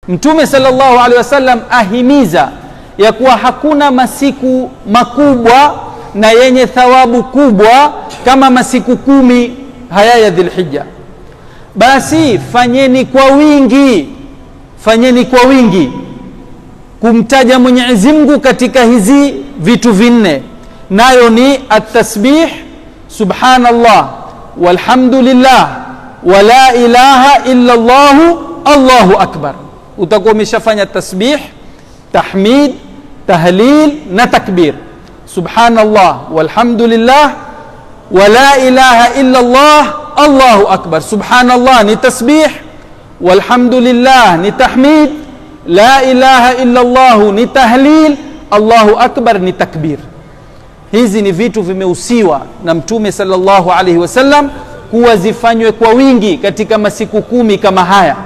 Mtume sallallahu alaihi wasallam ahimiza ya kuwa hakuna masiku makubwa na yenye thawabu kubwa kama masiku 10 haya ya Dhulhijja. Basi fanyeni kwa wingi, fanyeni kwa wingi kumtaja Mwenyezi Mungu katika hizi vitu vinne, nayo ni at-tasbih, subhanallah, walhamdulillah, wala ilaha illa Allah, Allahu akbar. Utakuwa umeshafanya tasbih, tahmid, tahlil na takbir. Subhanallah, walhamdulillah, wala ilaha illa Allah, Allahu akbar. Subhanallah ni tasbih, walhamdulillah ni tahmid, la ilaha illa Allah ni tahlil, Allahu akbar ni takbir. Hizi ni vitu vimehusiwa na Mtume sallallahu alaihi wasallam kuwa zifanywe kwa wingi katika masiku 10 kama haya.